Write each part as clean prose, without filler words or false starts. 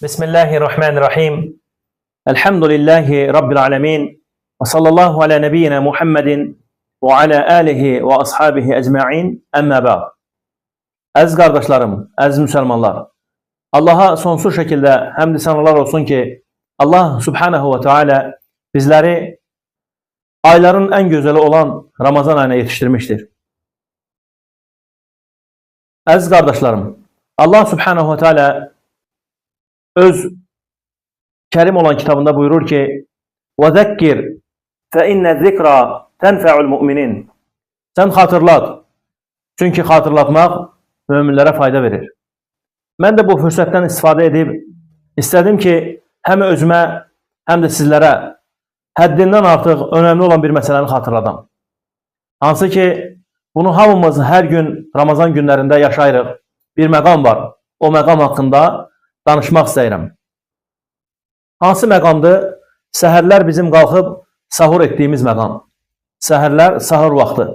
Bismillahirrahmanirrahim. Elhamdülillahi Rabbil alemin. Ve sallallahu ala nebiyyina Muhammedin ve ala alihi ve ashabihi ecma'in. Əmmə bə'd. Əziz qardaşlarım, əziz müsəlmanlar, Allaha sonsuz şəkildə həmd sənalar olsun ki, Allah Subhanahu ve Teala bizləri ayların ən gözəli olan Ramazan ayına yetişdirmişdir. Əziz qardaşlarım, Allah Subhanahu ve Teala öz kərim olan kitabında buyurur ki: "Və zəkkir fe inne zikra tenfe'ul mu'minin." Sən xatırlat. Çünki xatırlatmaq möminlərə fayda verir. Mən də bu fürsətdən istifadə edib istədim ki, həm özümə, həm də sizlərə həddindən artıq önəmli olan bir məsələni xatırladam. Hansı ki, bunu hamımız hər gün Ramazan günlərində yaşayırıq. Bir məqam var. O məqam haqqında danışmaq istəyirəm. Hansı məqamdır? Səhərlər bizim qalxıb sahur etdiyimiz məqam. Səhərlər sahur vaxtı.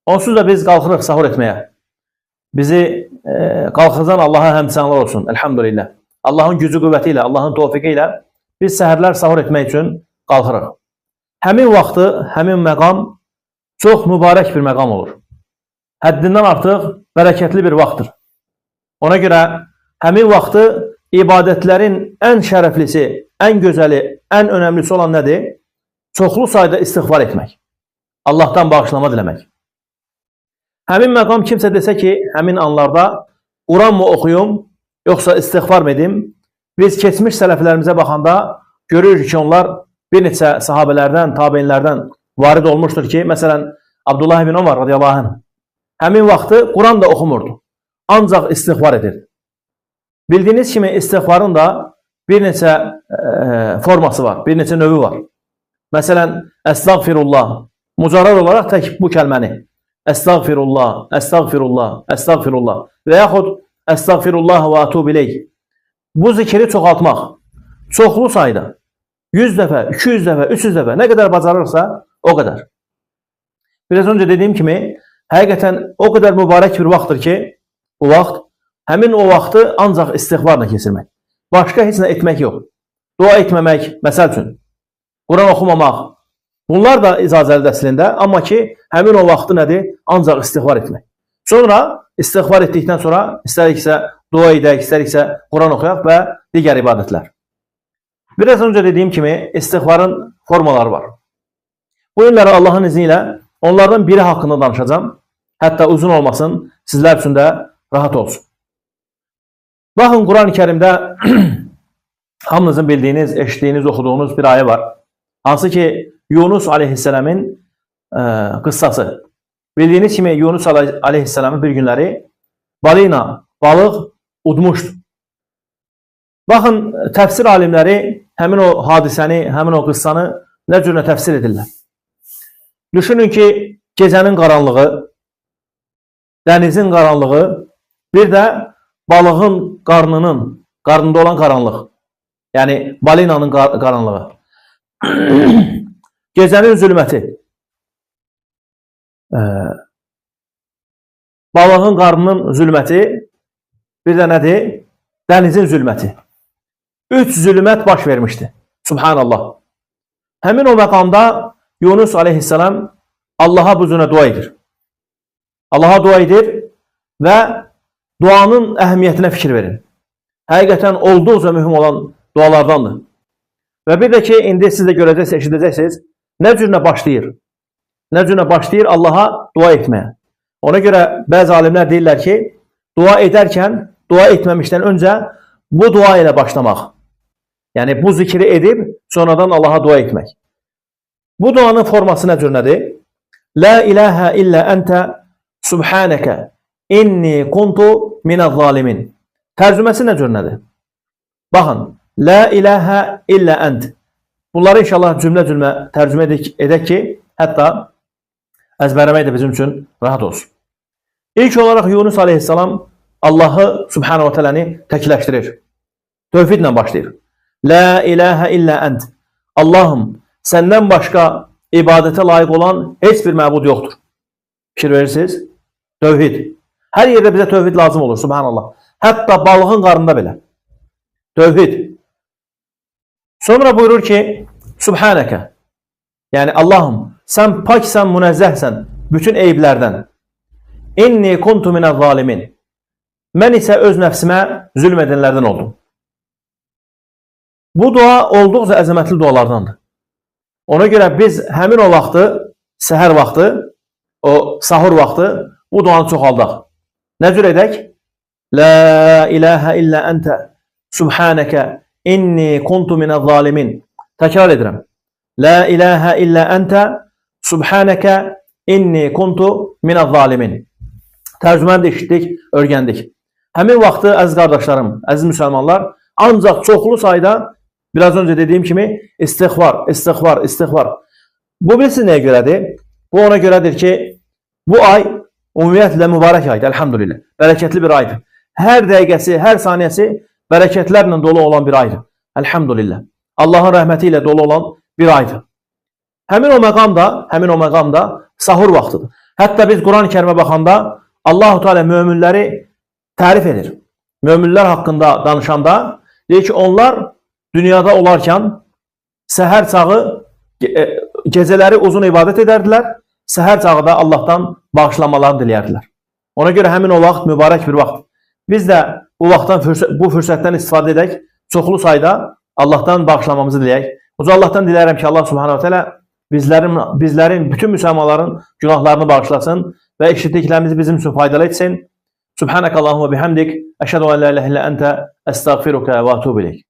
Onsuz da biz qalxırıq sahur etməyə. Bizi qalxızan Allaha həmd sənalar olsun. Elhamdülillah. Allahın gücü qüvvəti ilə, Allahın tövfiqi ilə biz səhərlər sahur etmək üçün qalxırıq. Həmin vaxtı, həmin məqam çox mübarək bir məqam olur. Həddindən artıq bərəkətli bir vaxtdır. Ona görə həmin vaxtı ibadətlərin ən şərəflisi, ən gözəli, ən önəmlisi olan nədir? Çoxlu sayda istiğfar etmək. Allahdan bağışlama diləmək. Həmin məqam kimsə desə ki, həmin anlarda Quran mı oxuyum, yoxsa istiğfar mı edim? Biz keçmiş sələflərimizə baxanda görürük ki, onlar bir neçə sahabələrdən, tabeinlərdən varid olmuşdur ki, məsələn, Abdullah ibn Omar radiyallahu anh həmin vaxtı Quran da oxumurdu. Ancaq istiğfar edirdi. Bildiyiniz kimi istiğfarın da bir neçə forması var, bir neçə növü var. Məsələn, əstəğfirullah, mücərrəd olaraq tək bu kəlməni əstəğfirullah, əstəğfirullah, əstəğfirullah və yaxud əstəğfirullah və etub ileyh. Bu zikri çoxaltmaq, çoxlu sayda, 100 dəfə, 200 dəfə, 300 dəfə, nə qədər bacarırsa o qədər. Biraz öncə dediyim kimi, həqiqətən o qədər mübarək bir vaxtdır ki, bu vaxt, həmin o vaxtı ancaq istiğfarla keçirmək. Başqa heç nə etmək yox. Dua etməmək, məsəl üçün, Quran oxumamaq, bunlar da icazəlidir əslində, amma ki, həmin o vaxtı nədir? Ancaq istiğfar etmək. Sonra, istiğfar etdikdən sonra istəriksə dua edək, istəriksə Quran oxuyaq və digər ibadətlər. Biraz öncə dediyim kimi, istiğfarın formaları var. Bu günləri Allahın izni ilə onlardan biri haqqında danışacağam. Hətta uzun olmasın, sizlər üçün də rahat olsun. Baxın, Quran-ı Kərimdə hamınızın bildiyiniz, eşitdiyiniz, oxuduğunuz bir ayə var. Hansı ki, Yunus aleyhisselamın qıssası. Bildiyiniz kimi Yunus aleyhisselamın bir günləri balina, balıq udmuşdu. Baxın, təfsir alimləri həmin o hadisəni, həmin o qıssanı nə cürlə təfsir edirlər. Düşünün ki, gecənin qaranlığı, dənizin qaranlığı, bir də balığın qarnında olan qaranlıq. Yəni, balinanın qaranlığı. Gecənin zülməti. Balığın qarnının zülməti, bir də nədir? Dənizin zülməti. Üç zülmət baş vermişdi. Subhanallah. Həmin o məqamda Yunus aleyhisselam Allaha bu cürə dua edir. Allaha dua edir və duanın əhəmiyyətinə fikir verin. Həqiqətən olduqca mühüm olan dualardandır. Və bir də ki, indi siz də görəcəksiniz, eşidəcəksiniz, nə cürlə başlayır? Nə cürlə başlayır Allaha dua etməyə? Ona görə bəzi alimlər deyirlər ki, dua edərkən, dua etməmişdən öncə bu dua ilə başlamaq. Yəni, bu zikri edib, sonradan Allaha dua etmək. Bu duanın forması nə cür nədir? La ilahə illə əntə subhanəkə inni kuntu minəz-zalimin. Tərcüməsi nə cür nədir? Baxın, La ilahə illə ənt. Bunları inşallah cümlə-cümlə tərcümə edək ki, hətta əzbərləmək də bizim üçün rahat olsun. İlk olaraq Yunus aleyhissalam Allahı Subhanahu ve Teala'nı təkləşdirir. Tövhidlə başlayır. La ilahə illə ənt. Allahım, səndən başqa ibadətə layiq olan heç bir məbud yoxdur. Fikir verirsiniz? Tövhid. Hər yerdə bizə tövhid lazım olur, subhanallah. Hətta balığın qarnında belə. Tövhid. Sonra buyurur ki, Subhanəkə. Yəni Allahım, sən paksan, münezzəhsən bütün eyiblərdən. İnni kuntu minəz zalimin. Mən isə öz nəfsimə zülm edənlərdən oldum. Bu dua olduqca əzəmətli dualardandır. Ona görə biz həmin o vaxtı, səhər vaxtı, o sahur vaxtı bu duanı çoxaldaq. Nə cür edək? La ilahə illə əntə subhanəkə inni kuntu minəz zalimin. Təkrar edirəm. La ilahə illə əntə subhanəkə inni kuntu minəz zalimin. Tərcüməni də eşitdik, öyrəndik. Həmin vaxtı əziz qardaşlarım, əziz müsəlmanlar, ancaq çoxlu sayda biraz öncə dediyim kimi istiğfar, istiğfar, istiğfar. Bu bilirsiniz nəyə görədir? Bu ona görədir ki, bu ay ümumiyyətlə mübarək aydır, elhamdülillah. Bərəkətli bir aydır. Hər dəqiqəsi, hər saniyəsi bərəkətlərlə dolu olan bir aydır. Elhamdülillah. Allahın rəhməti ilə dolu olan bir aydır. Həmin o məqamda sahur vaxtıdır. Hətta biz Quran-ı Kərimə baxanda Allahu Teala möminləri tərif edir. Möminlər haqqında danışanda deyir ki, onlar dünyada olarkən səhər çağı gecələri uzun ibadət edərdilər, səhər çağı da Allahdan bağışlanmalarını diləyərdilər. Ona görə həmin o vaxt mübarək bir vaxt. Biz də bu vaxtdan bu fürsətdən istifadə edək, çoxlu sayda Allahdan bağışlanmamızı diləyək. Uca Allahdan diləyirəm ki, Allah Subhanahu teala bizlərin bütün müsəlmanların günahlarını bağışlasın və eşitdiklərimizi bizim üçün faydalı etsin. Subhanakallahumma bihamdik, əşhədu en la ilahe illə entə, əstəğfiruka və etûbü ileyk.